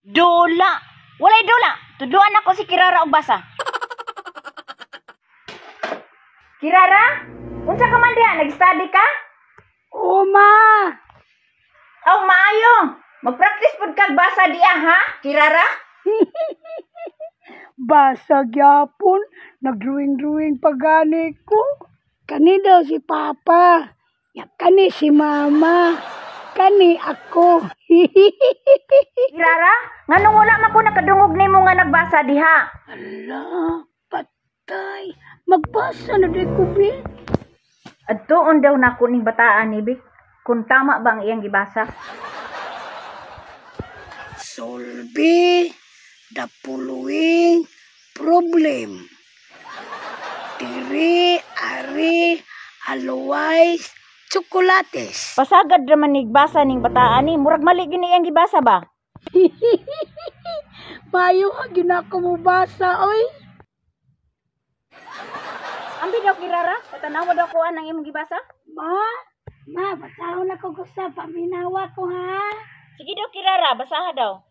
Dula. Walay dula. Tudluan ako si Kirara og basa. Kirara? Unsa ka man diha? Nag-study ka? Oo, ma. Aw, maayo. Mag-practice pud kag basa diha, ha? Kirara? Basa gyapon, nag-drawing-drawing pa gani ko. Kani daw si Papa, ya kani si Mama, kani ako. Kirara? Nganong wala man ko nakadungog nimo nga nagbasa diha? Ala, patay. Magbasa na di ko, bi. Adtuon daw nako ning bataan ni Bi. Kung tama ba ang iyang gibasa? Solve the following problem. Diri, are, always, chocolates. Pasagad raman nig basa ning bataan ni. Murag mali gini iyang gibasa ba? Mayo ha, ginako mo basa, oy. Ambi daw, Kirara, patanawa daw ko ang imong gibasa. Ma, ma, basahon ako gusa, paminawa ko ha. Sige daw, Kirara, basaha daw.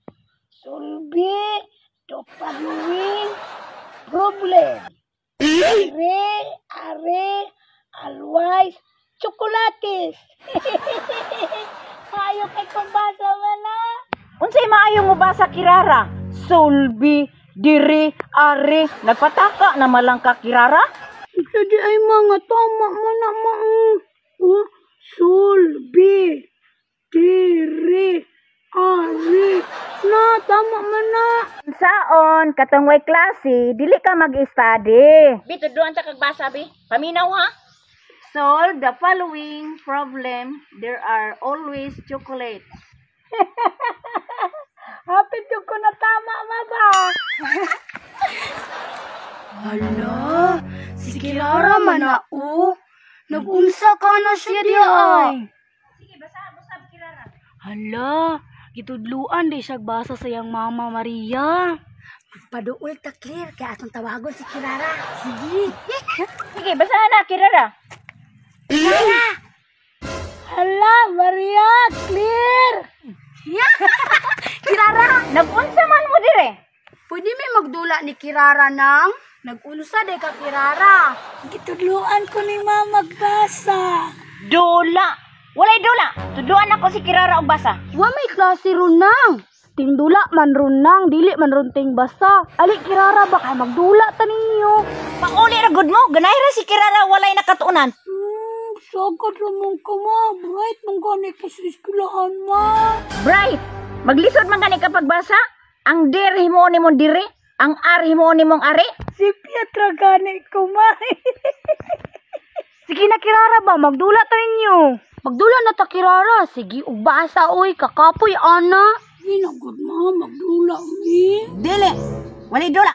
Solve the following problem. Diri, are, always, chocolates. Maayo kay kong basa wala. Unsay maayo mo basa, Kirara? Sulbi, diri, ari, nagpataka na malang ka, Kirara? Sa di ay mga tama man na ma. Oh, sulbi, diri, are. Na, tama man na. Saon, katong way klase, dili ka mag-study. Bi, tudluan ta kag basa, bi. Paminaw ha. Solve the following problem. There are always chocolates. Hapit yung ko na tama, ma ba? Hala, si Kirara man na oh. Nag-unsa ka na siya di ay. Sige, basa, basa, Kirara. Hala, gitudluan di siya basa sa iyang mama Maria. Paduol ta, Clear, kaya atong tawagon si Kirara. Sige. Sige, basahan na, Kirara. Hala, Maria, clear. Kirara, Nag-unsa man mo dire? Pwede may magdula ni Kirara nang nag-unsa di ka, Kirara? Gitudluan ko ni Mama magbasa. Dula. Walay dula. Tudluan ako si Kirara og basa. Wa may klase ron nang. Tingdula man ron nang, dili man ron ting basa. Ali, Kirara, baka magdula ta ninyo. Pauli ra gud mo. Ganahi ra si Kirara walay nakatuunan. Sagad ramon ka, ma. Bright man gani ko sa eskwelahan, ma. Bright, maglisod man gani ka pagbasa. Ang dir himuon nimong diri, ang ar himuon nimong ari. Si Pietra gani ko, ma. Sige na, Kirara ba, magdula ta ninyo. Magdula na ta, Kirara. Sige, ug basa oy, kakapoy ana. Ginagod, ma, magdula mi. Dili. Walay dula.